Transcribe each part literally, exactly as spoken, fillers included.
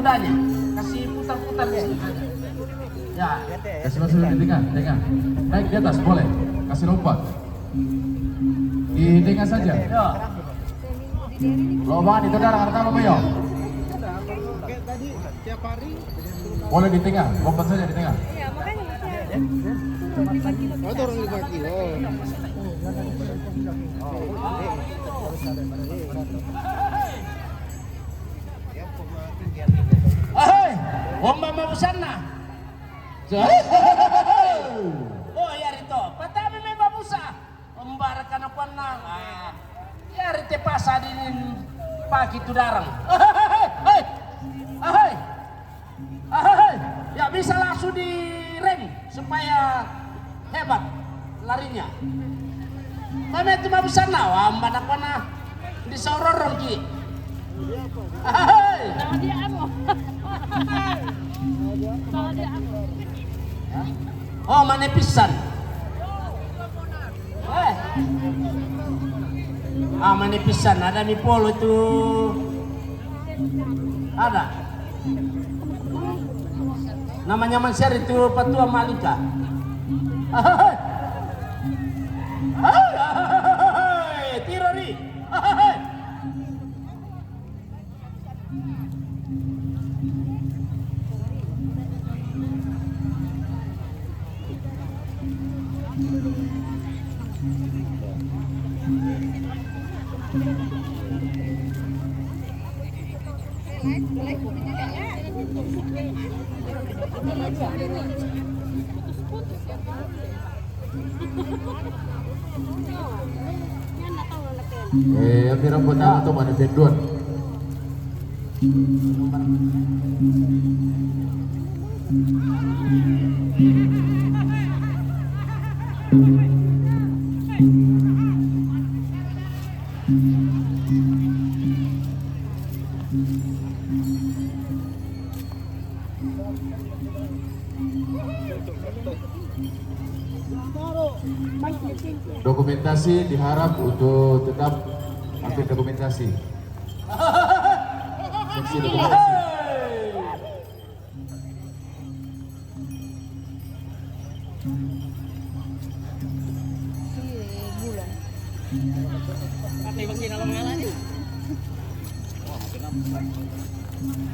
Tanya, kasih putar-putar di sini. Ya. Kasih masuk di tengah, tengah. Naik di atas, boleh. Kasih lompat. Di tengah saja. Ya. Lobang itu darah, ada tambah, Mayo. Boleh di tengah, lompat saja di tengah. Iya, makanya. Turun lima kilo. Oh, turun lima kilo. Ahai, omba mabusanna. Oh, ya rito. Patami me babusa. Omba rekana kuanna. Ah, ya rite pasa dinin paki tu darang. Ahai, ahai. Ahai, ya bisa langsung direm supaya hebat larinya. Mame tu mabusanna, wah, mbana kona di saurorong ki. Ahai. Sama dia amo. Sama dia amo. Oh, mane pisan. Eh. Ah, mane pisan, ada mi polo itu. Ada. Namanya Mansur itu patua Malika. Hai, hai, hai, tiro ni. Hai, hai. Eh, yang bilang buat apa tuh, mana penduan? Dokumentasi diharap untuk tetap ambil dokumentasi. Seksi dokumentasi.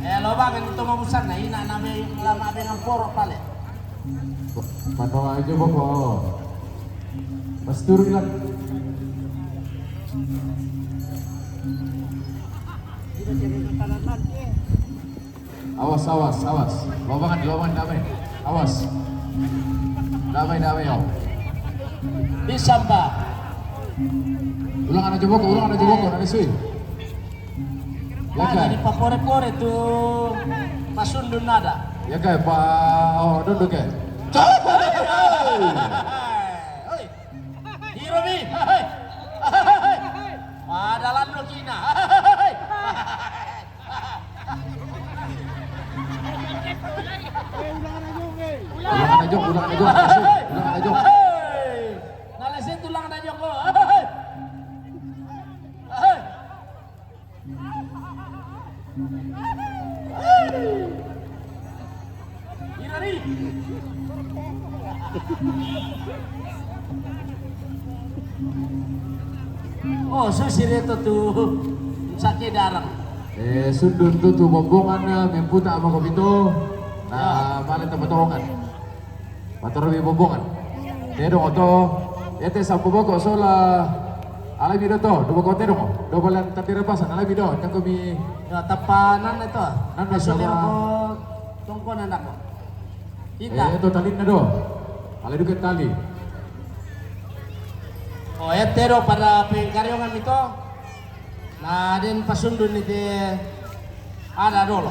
Eh, lo bang, ini tu mabusan na, ina na be, lama be nang poro pale. Mano aja boko. Pas turun lah. Awas, awas, awas. Lobangan, lobangan, damai. Awas. Damai, damai, yo. Bisa, Mbak. Ulang anak jeboko, ulang anak jeboko, anak sui. Ya, nah, kan? Jadi papore-pore tu pasundun nada. Ya, kan, pa, oh, duduk, kan? Hei. Hiromi. Hei. Pada lando kina. Hei. Ulang anak jok, ulang anak jok, ulang anak jok. Hei. Nalese tulang anak jok. Hei. Hei. Irari. Oh, susi reto tu sake darang. Eh, sundun tu tu bombongan, eh, memputa ama kopito. Nah, ya. Male tamatongan. Matoro mi bombongan. Te dong oto. Ete sampu boko sola. Alai mi do to, do boko te dong. Do balan tandira pasan, alai mi do. Tako mi. Ya, tapanan itu. Nan do sama. Tongkonan dako. Kita. Eh, to talin na do. Alai duke tali. Oh, ete do pada pengkariongan itu. Nah, den pasundun ite ada dolo.